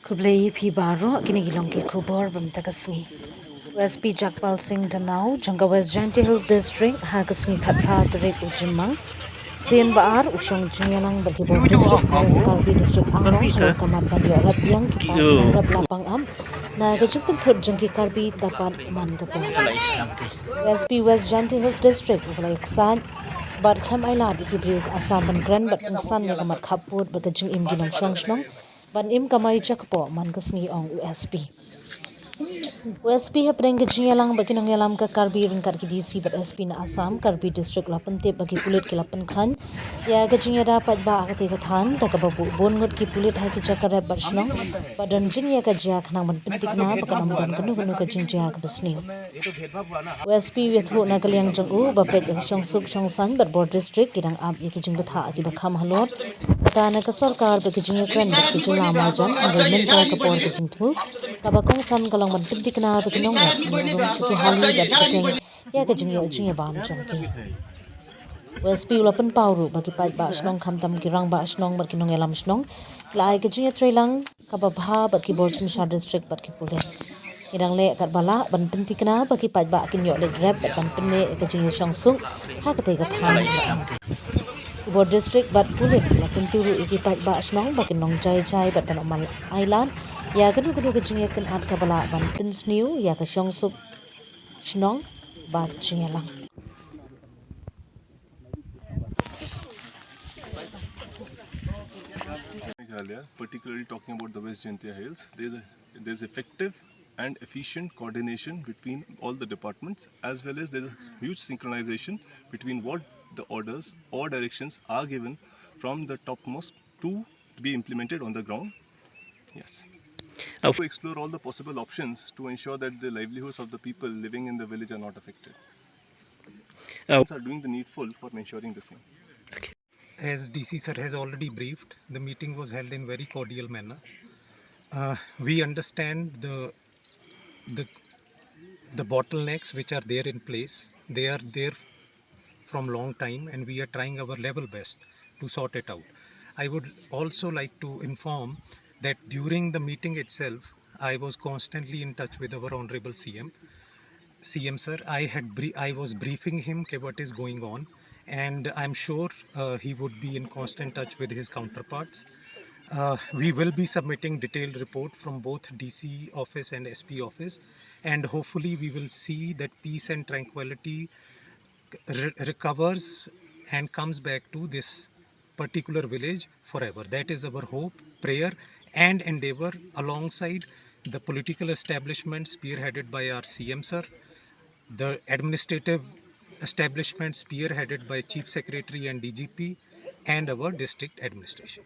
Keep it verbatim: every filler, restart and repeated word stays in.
Khublei phi baroh, kine ki long ki khubor bym ta ka sngi. U S P Jagpal Singh Danow jong ka West Jaintia Hills District ha ka sngi khatphra tarik u Jymmang sien ba ar u shong jingïalang bad ki bor district, Karbi District Anglong halor ka mat ban ïoh rep biang ki paid nongrep lapang ap na ka jingpynthut jong ki Karbi da pat man ka por. U S P West Jaintia Hills District u la ïaksaid bad khlem ailad ïa ki briew ka Assam ban kren bad pynsan ïa ka mat khappud bad ka jingim ki nongshong shnong ban im kamai jaka pok man ka sngi, ong u S P. U S P hapdeng ka jingïalang bad ki nongïalam ka Karbi ryngkat ki D C bad S P na Assam, Karbi District la pyntip ba ki pulit ki la pynkhlaiñ ïa ka jingïada paidbah ha katei ka thaiñ, da kaba buh bun ngut ki pulit ha ki jaka rep bad shnong ba don jingïakajia khnang ban pynthikna ba kan ym don kano kano ka jingjia kaba sniew. U S P u ïathuh na ka liang jong u ba peit ïa ka shongsuk shongsaiñ bad bor district ki dang ap ïa ki jingbthah kiba kham halor kata na ka sorkar bad ki jingïakren bad ki jylla marjan, hynrei mynta ka por ka jingthmu kaba kongsan ka long ban pynthikna ba ki nongrep kin ïoh rung sha ki hali bad bteng ïa ka jingïoh jingïabam jong ki. U S P u la pynpaw ruh ba ki paidbah shnong khamtam ki rangbah shnong bad ki nongïalam shnong ki la ai ka jingïatreilang kaba bha bad ki bor synshar district bad ki pulit. Ngi dang leh katba lah ban pynthikna ba ki paidbah kin ïoh leit rep bad ban pynleh ïa ka jingïashongsuk ha katei ka thaiñ. Ki bor district bad pulit la kyntu ruh ïa ki paidbah shnong ba kin long jai jai bad ban ym ailad ïa kano kano ka jingïakynad kaba lah ban pynsniew ïa ka shongsuk shnong bad jingïalang. Meghalaya, particularly talking about the West Jaintia Hills, there's a, there's effective and efficient coordination between all the departments, as well as there's a huge synchronization between what the orders or directions are given from the topmost to be implemented on the ground. Yes. Uh, to explore all the possible options to ensure that the livelihoods of the people living in the village are not affected. Uh, are doing the needful for ensuring the same. As D C sir has already briefed, the meeting was held in very cordial manner. Uh, we understand the, the, the bottlenecks which are there in place. They are there from long time, and we are trying our level best to sort it out. I would also like to inform that during the meeting itself, I was constantly in touch with our honorable C M. C M sir, I had brie-, I was briefing him ke what is going on, and I'm sure, uh, he would be in constant touch with his counterparts. Uh, we will be submitting detailed report from both D C office and S P office, and hopefully we will see that peace and tranquility re-, recovers and comes back to this particular village forever. That is our hope, prayer, and endeavor alongside the political establishment spearheaded by our C M sir, the administrative establishment spearheaded by Chief Secretary and D G P, and our district administration.